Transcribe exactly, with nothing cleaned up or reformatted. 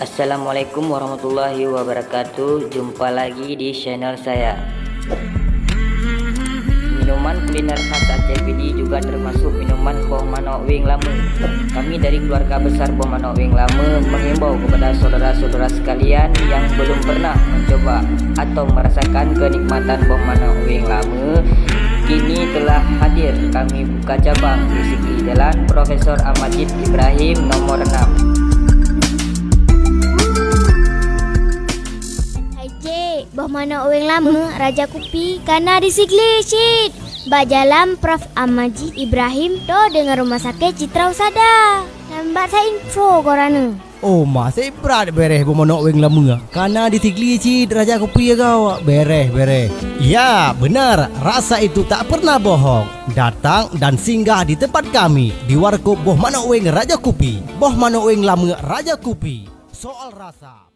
Assalamualaikum warahmatullahi wabarakatuh. Jumpa lagi di channel saya. Minuman kuliner khas Aceh Pidie juga termasuk minuman boh manok Weng Lame. Kami dari keluarga besar boh manok Weng Lame menghimbau kepada saudara-saudara sekalian yang belum pernah mencoba atau merasakan kenikmatan boh manok Weng Lame, kini telah hadir kami buka cabang di Sigli Jalan Profesor Ahmad Jid Ibrahim nomor enam. Hai cik, boh manok Weng Lame, Raja Kupi, kana di Sigli cit. Bak jalan Prof Ahmad Jid Ibrahim, toe deungon Rumah Sakit Citra Usada. Lambat sa info koroe nyoe. Oh, ma, sibrat bereh boh manok Weng Lame. Kana di Sigli cit Raja Kupi ya kau. Bereh, bereh. Ya, benar. Rasa itu tak pernah bohong. Datang dan singgah di tempat kami di Warkop Boh Manok Weng Raja Kupi. Boh Manok Weng Lame Raja Kupi. Soal rasa.